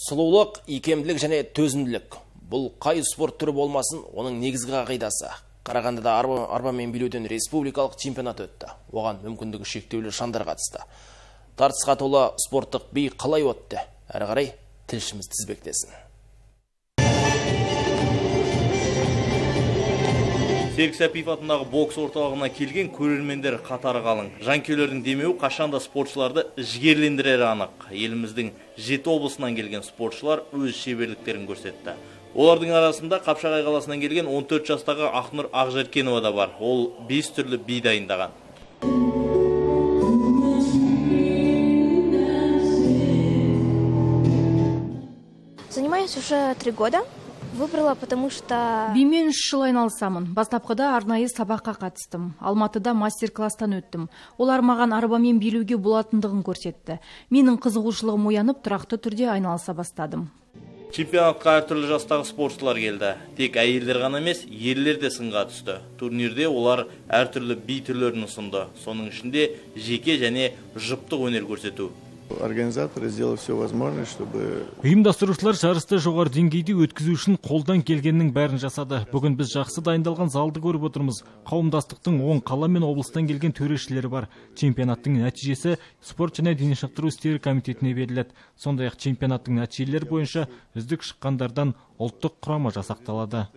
Сұлулық, икемділік және төзімділік. Бұл қай спорт түрі болмасын, оның негізгі қағидасы. Қарағандыда арбамен билеуден республикалық чемпионат өтті. Оған мүмкіндігі шектеулі жандар қатысты. Тартысқа толы спорттық би қалай өтті? Әрі қарай тілшіміз тізбектесін. Серік Сәпиев атындағы бокс орталығына келген көрермендер қатары қалың. Жанкүйерлердің демеуі қашанда спортшыларды жігерлендірері анық. Еліміздің 7 облысынан келген спортшылар өз шеберліктерін көрсетті. Олардың арасында Қапшағай қаласынан келген 14 жастағы Ақнұр Ақжаркенова да бар. Ол 5 түрлі би дайындаған. Занимаюсь уже 3 года. Выбрала, потому что... Бимен 3 жыл айналысамын. Бастапқыда арнайы сабаққа қатыстым. Алматыда мастер-класстан өттім. Олар маған арбамен билеуге болатындығын көрсетті. Менің қызығушылығым оянып, тұрақты түрде айналыса бастадым. Чемпионатқа әртүрлі жастағы спортшылар келді. Тек әйелдер ғана емес, ерлер де сынға түсті. Турнирде олар әртүрлі би түрлерін ұсынды. Соның ішінде жеке және жұптық өнер көрсету. Организаторы сделали все возможное, чтобы... Ұйымдастырушылар жарысты жоғары деңгейде өткізу үшін қолдан келгеннің бәрін жасады. Бүгін біз жақсы дайындалған залды көріп отырмыз. Қауымдастықтың 10 қала мен облыстан келген төрешілері бар. Чемпионаттың нәтижесі спорт және дене шынықтыру істері комитетіне беріледі. Сондай-ақ чемпионаттың нәтижелері бойынша үздік шыққандардан ұлттық құрама жасақталады.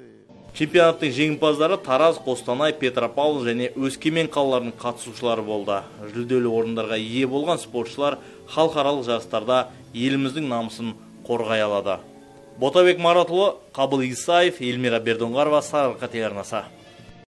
Чемпионаттың жеңімпаздары Тараз, Қостанай, Петропавл және Өскемен қалаларының қатысушылары болды. Жүлделі орындарға ие болған спортшылар халықаралық жарыстарда еліміздің намысын қорғай алады. Ботабек Маратұлы, Қабыл Исаев, Эльмира Бердоңғарова, Сарыарқа телеарнасы.